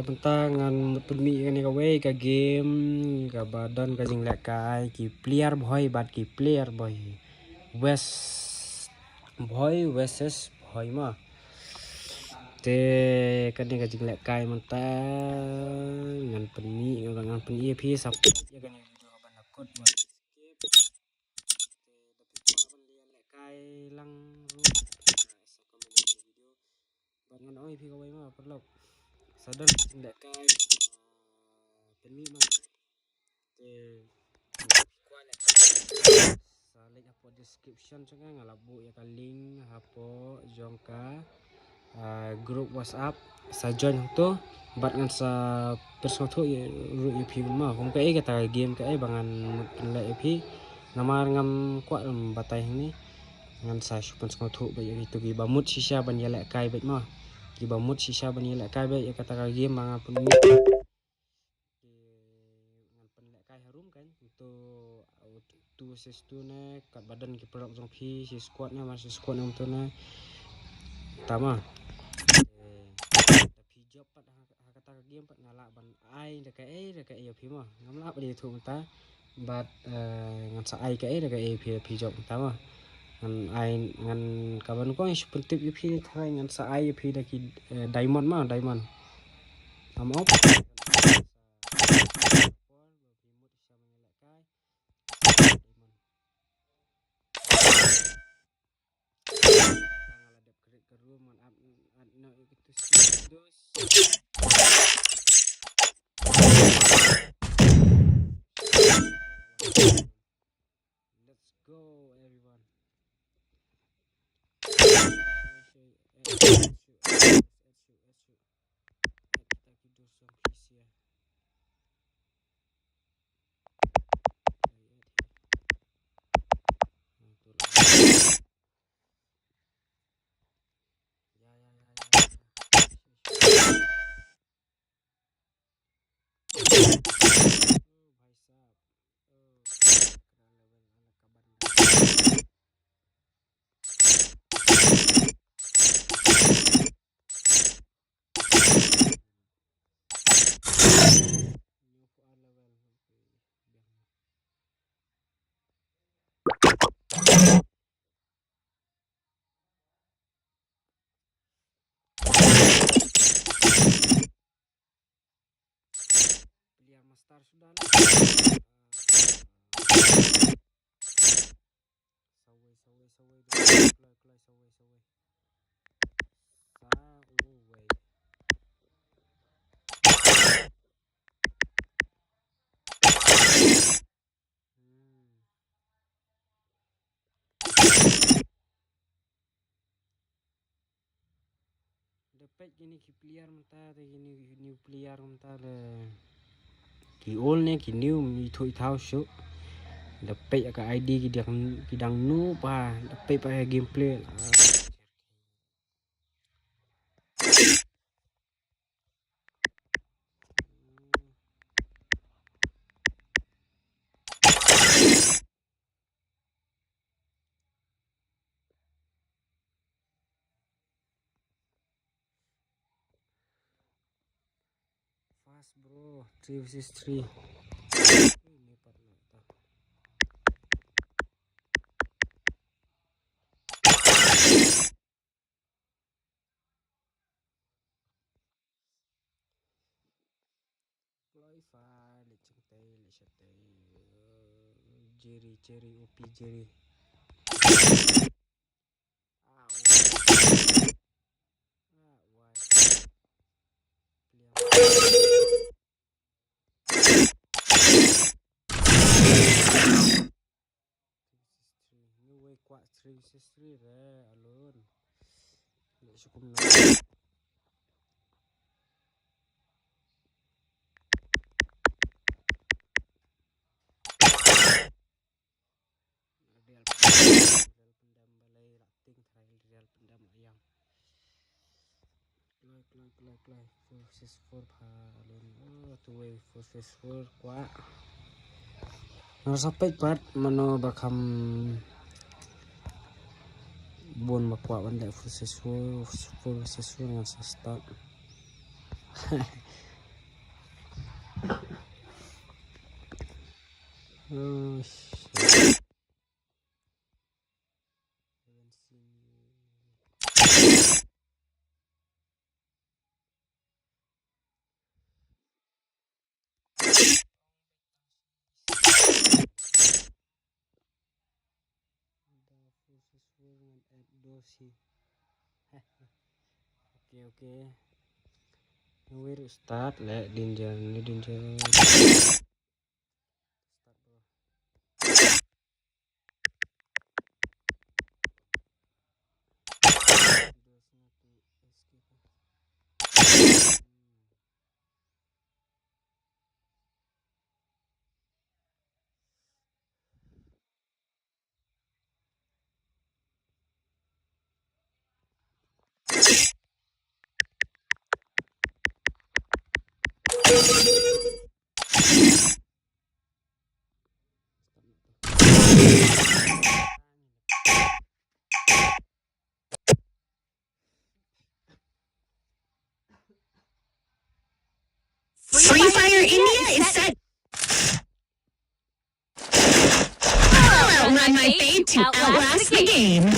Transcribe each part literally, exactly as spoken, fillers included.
Mynta ngan pynmih kane kawei ka game kaba don ka jinglehkai ki player boy bad ki player boy. West boy versus boy ma. Te kane ka jinglehkai mynta ngan pynmih, ngan pynmih ïa phi sa ïa kane ka video kaba na kut ma. Skip. Te da phi kwah ban leh lehkai lang ruh, sa comment ïa ka video. Bad ngan ong ïa phi kawei ma paralok. Sa don ka jinglehkai, ah, pynmih ma. Te kwah lehkai, sa link hapoh description jong nga, nga la buh ïa ka link hapoh jong ka, ah, group WhatsApp, sa join hangto bad ngan sa pynsngewthuh ïa ruh ïa phi ma. Kum kaei kata ka game kaei ba ngan mut pynleh ïa phi. Namar ngam kwah lem batai hangne. Ngan sa shu pynsngewthuh beit ïa kito kiba mut shisha ban ïalehkai beit ma. Kiba mut shisha ban ïalehkai beit ïa kata ka game ba ngan pynmih. Ngan pynlehkai harum kan. Hangto, uh, two versus two ne, katba don ki paralok jong phi, shi squad ne, ma shi squad ne, hangto ne. Tama. Eh, da phi jop pat ha, ha kata ka game pat nga lah ban ai da kaei, da kaei ïa phi ma. Ngam lah ban ïathuh mynta. Bad, eh, ngan sa ai kaei da kaei ïa phi, phi jop mynta ma. Ngan ai, ngan kaba nyngkong shu pyntip ïa phi, tharai ngan sa ai ïa phi da ki, eh, diamond ma, diamond. Am op. Tang la dep create ka room ngan add, add noh ïa kitu skin. Let's go everyone. Add shoot, add shoot, add shoot, add shoot. Kita ki dur song please ya. Player master sudah lah. Sawai, sawai, sawai. Keluar, keluar, sawai, sawai. Sawai. Hmm. Da peit kine ki player mynta, te kine ki new player mynta, da ki old ne ki new, ithuh ithaw shuh. Da peit ka I D ki dang, ki dang noob pa, da peit pa gameplay. Fast bro, three versus three. Ini part na ta. Kloi fa, leit shong tei, leit shong tei. Jerry, Jerry, O P Jerry. Ah, wai. Ah, wai. Pliang. Three versus three. Ni wei kwah three versus three re, alone. Leh shukum na. Rial pyndam, rial pyndam balei la ting trai rial pyndam la ïang. Kloi, kloi, kloi, kloi. Four versus four pha lun. Oh, tu wei four versus four kwah. Nga sa peit pat mano ba kham bun ba kwah ban leh four versus four, four versus four ngan sa start. Oh, shit. Haven't seen you. Okay, okay. Where start? Let danger, let danger. Start, bro. Free Fire India is set. I'll outrun my fate to outlast the game.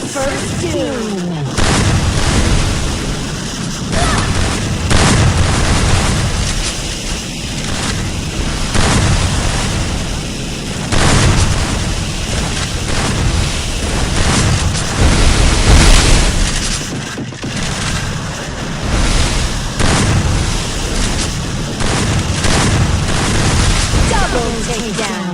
First doom. Double takedown.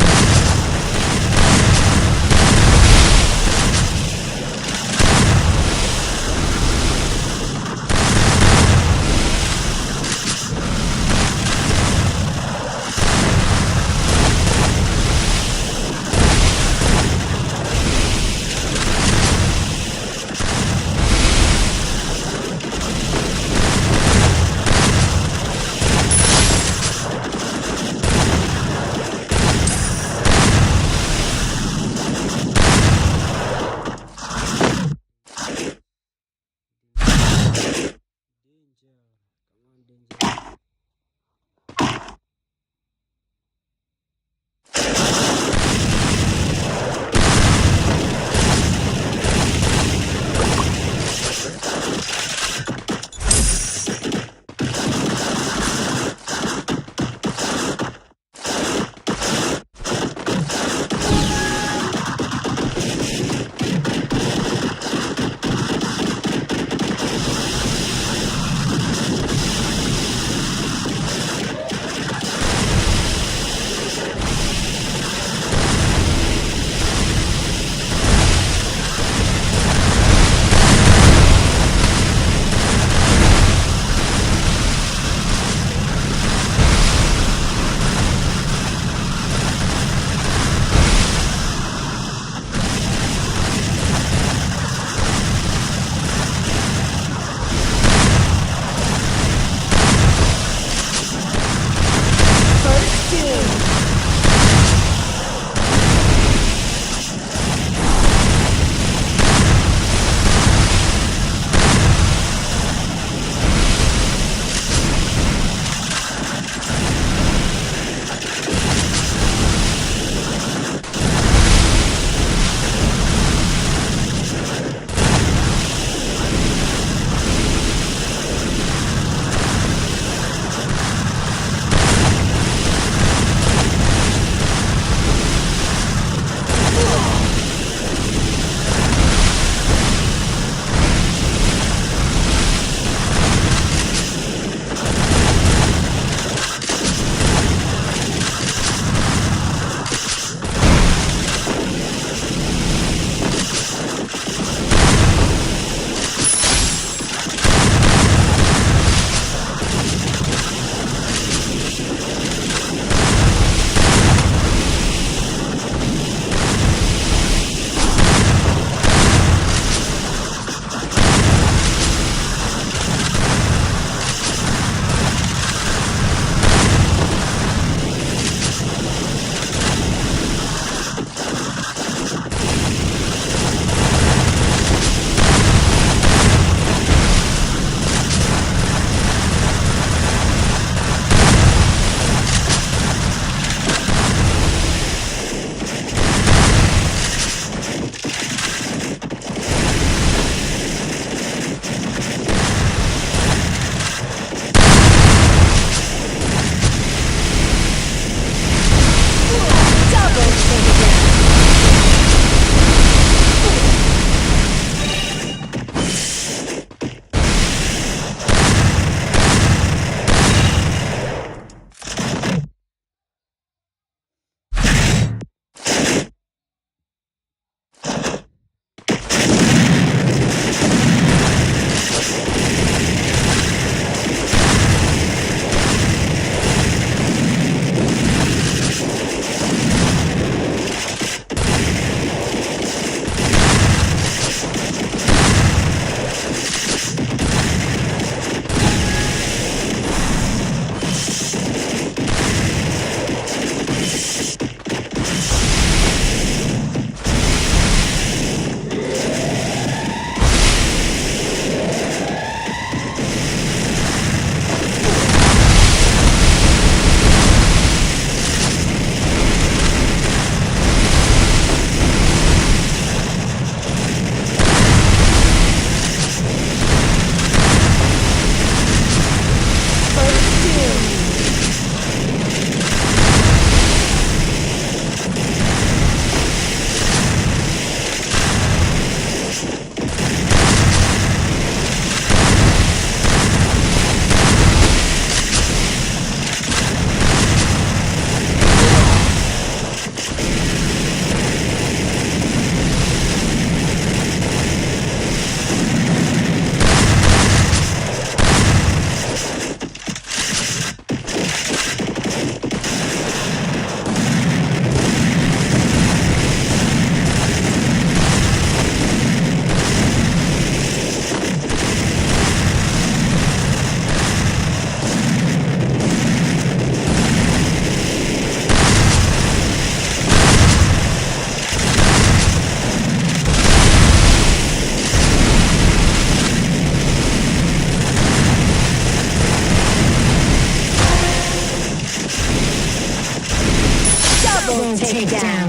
Take down.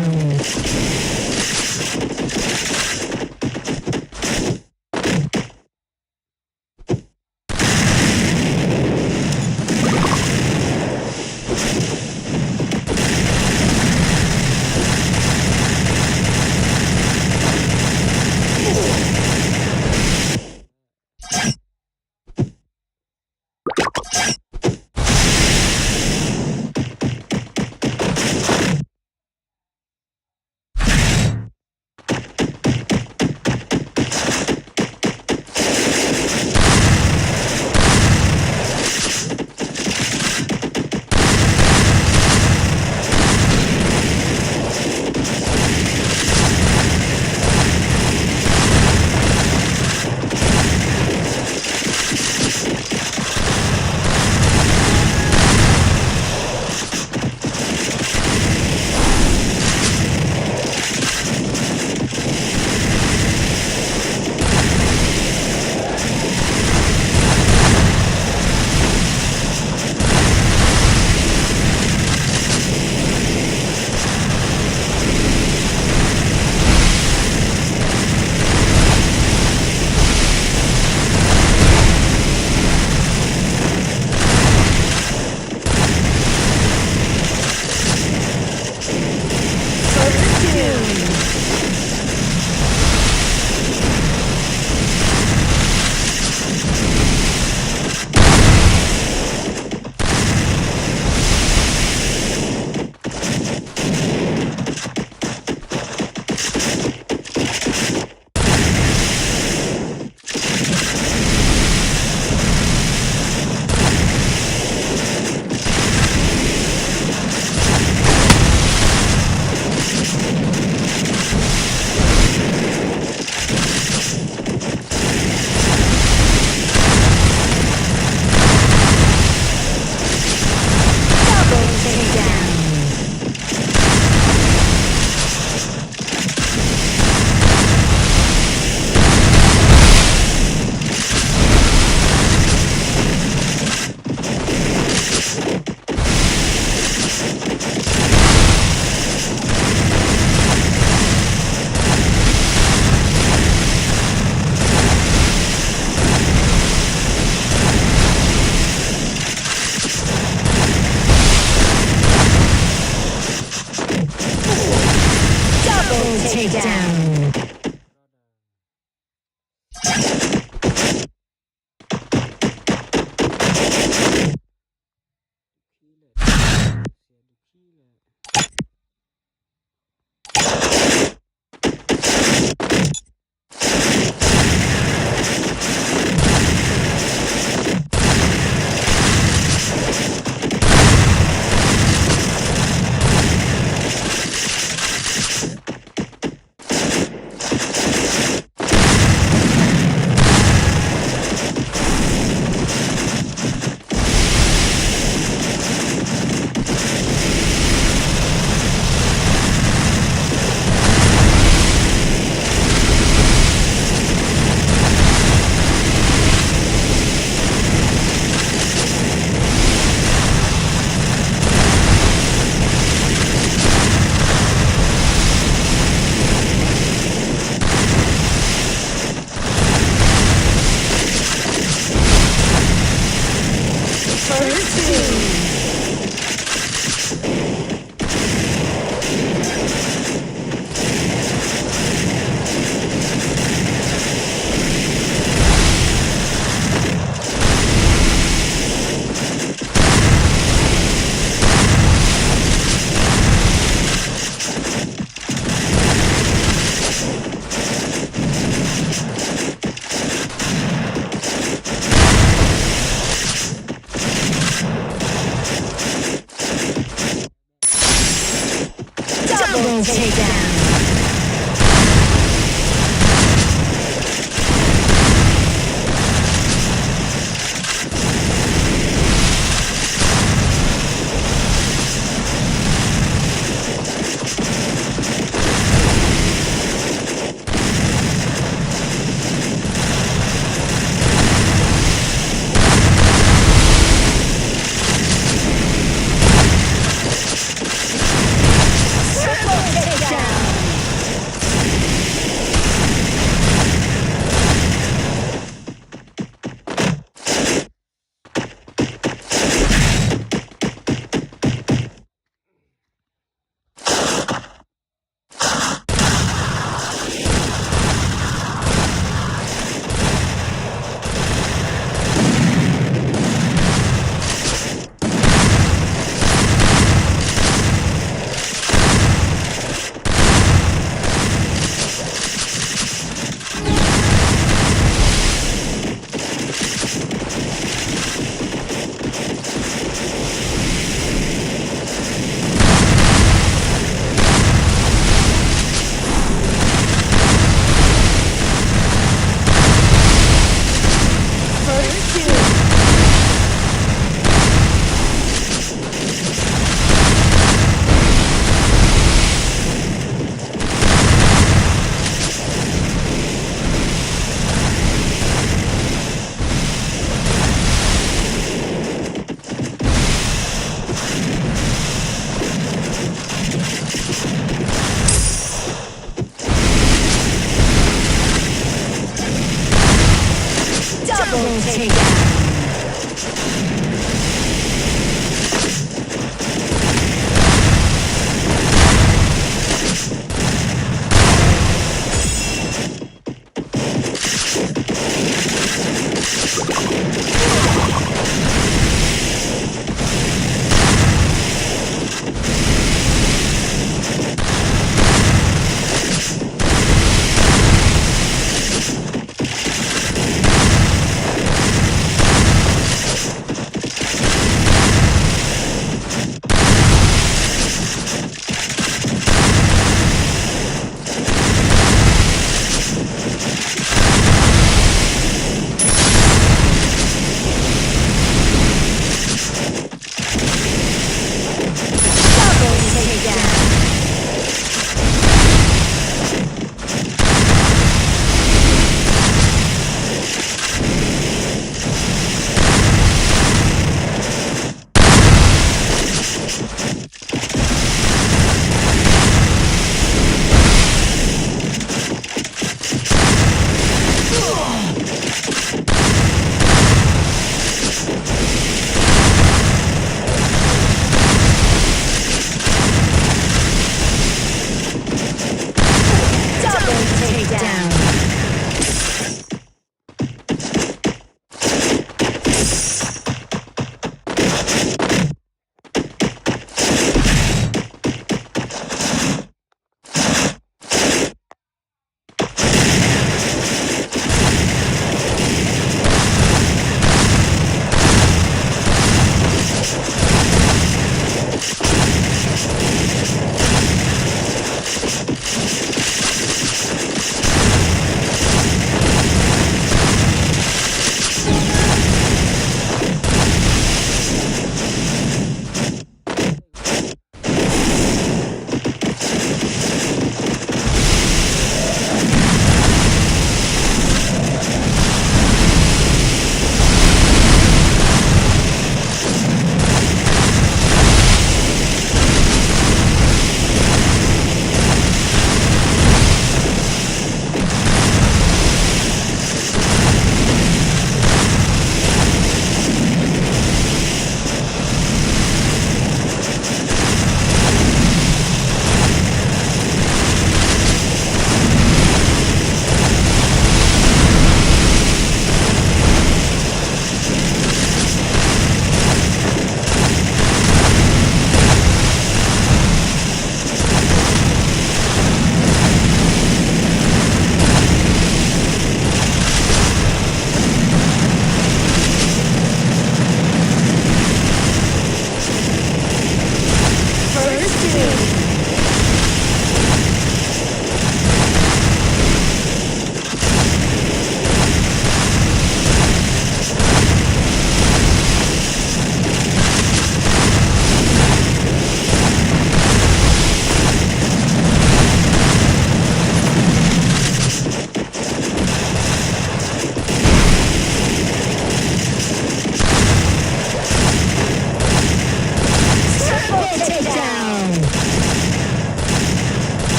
Double takedown.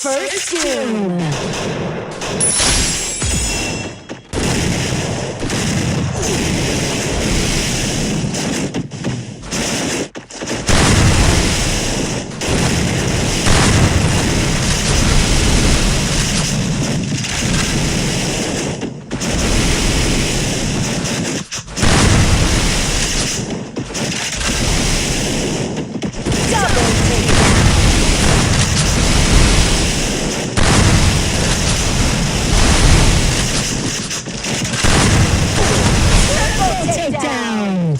First doom. Double takedown. Triple takedown.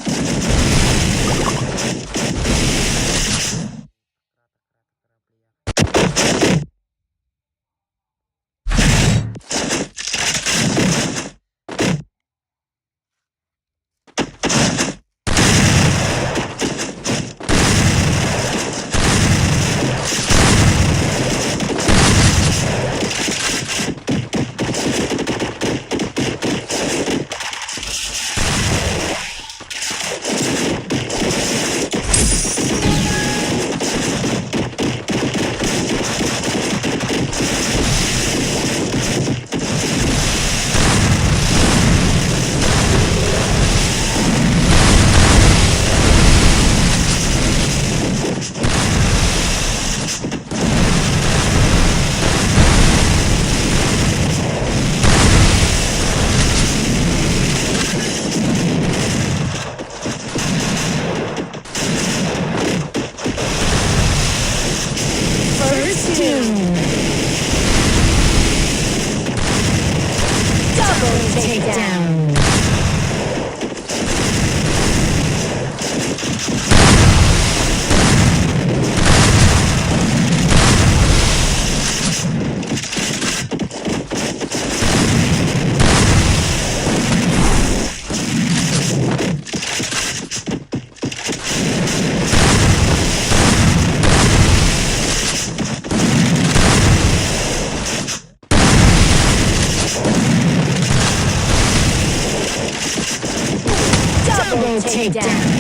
First doom. Double takedown. Double takedown.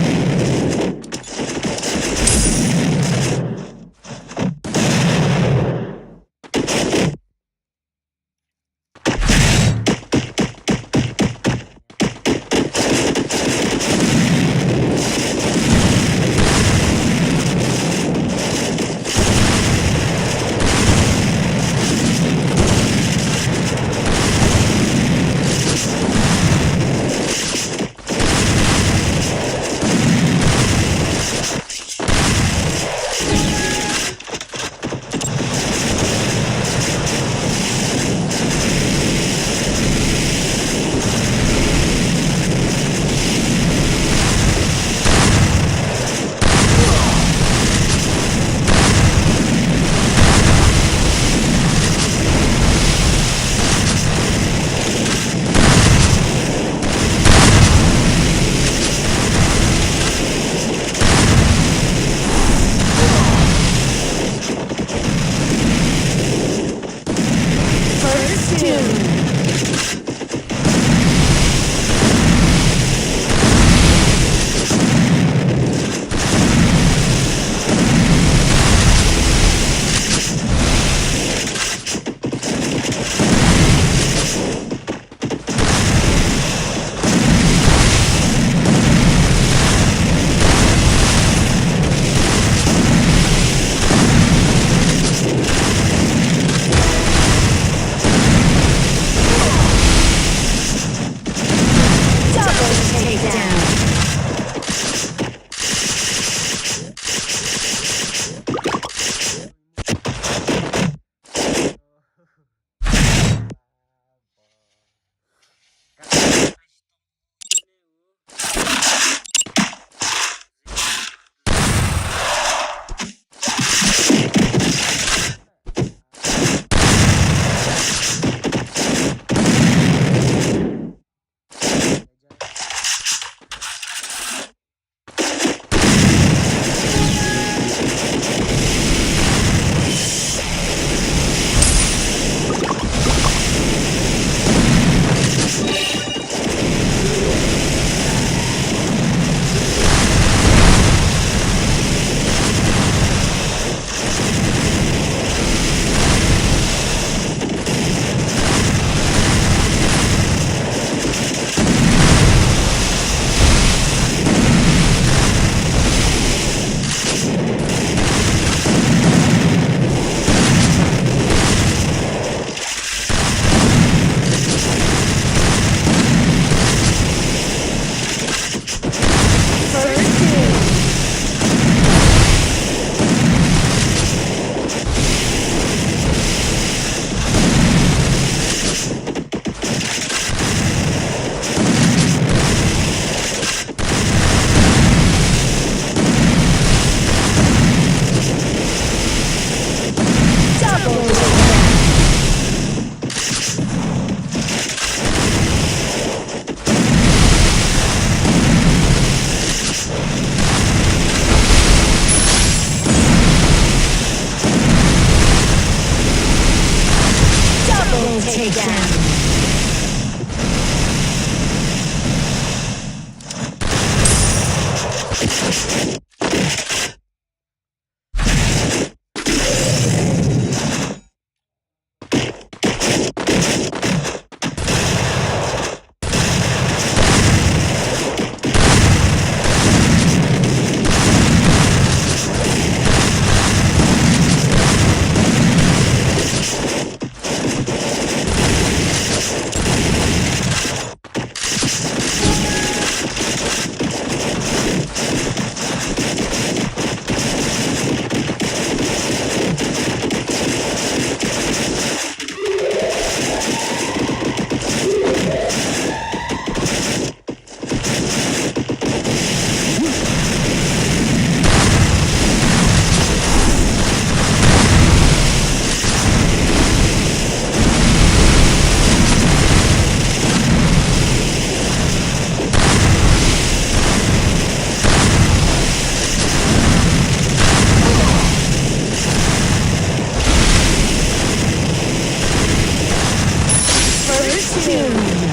First tune.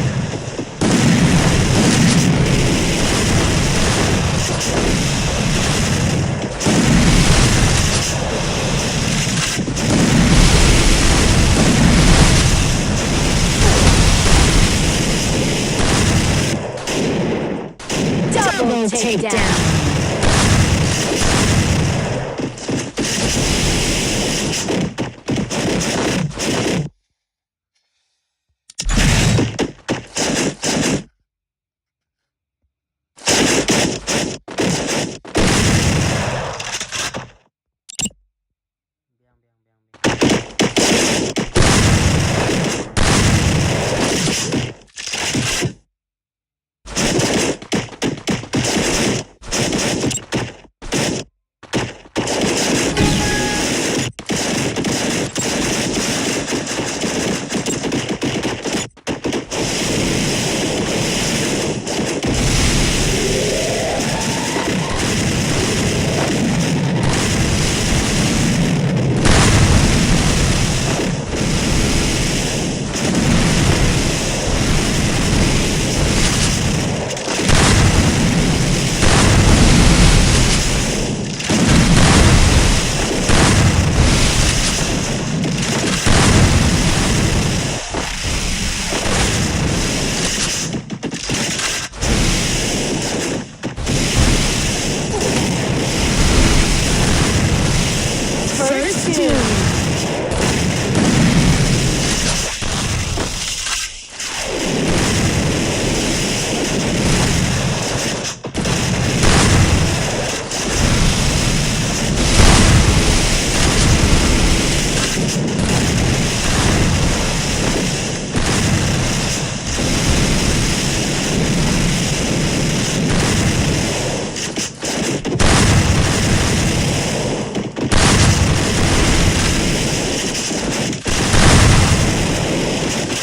Double takedown. First tune.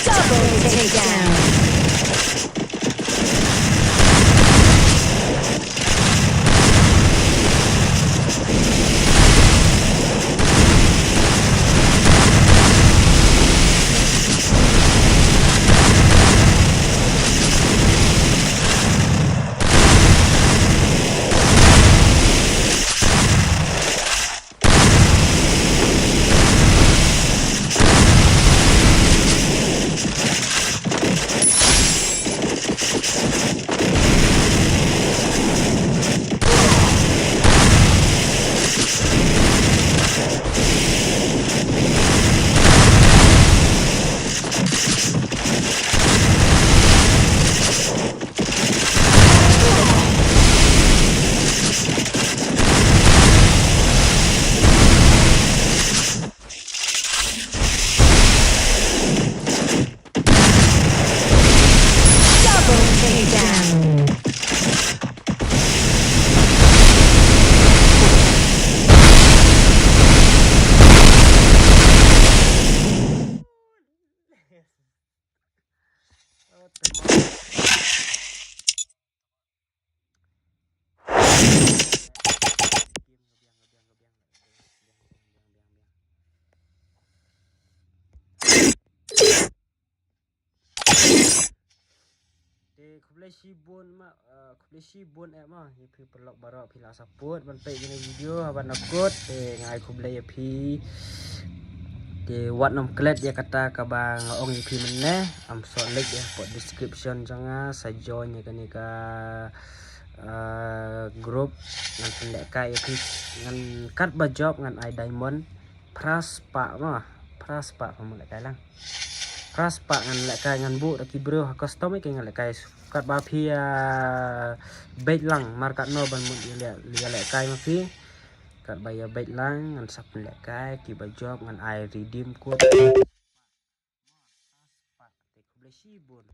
Double takedown. Double takedown. Khublei shibun ma, uh, khublei shibun eh ma. Ïa phi paralok baroh phi la support ban peit ïa kane ka video haba na kut. Te nga ai khublei ïa phi. Te wat nym klet ïa kata kaba nga ong ïa phi mynne. Ym shu leit ïa hapoh description jong nga, sa join ïa kane ka, uh, group. Ngan pynlehkai ïa phi, ngan kat ba jop ngan ai diamond phra spah ma, phra spah phi mut lehkai lang. Phra spah ngan lehkai, ngan buh da ki briew ha custom eh ki ngan lehkai. Katba phi ïa beit lang, mar katno ban mut ïa leh, ïa lehkai ma phi. Katba ïa beit lang ngan sa pynlehkai, kiba jop ngan ai redeem code. Te khublei shibun.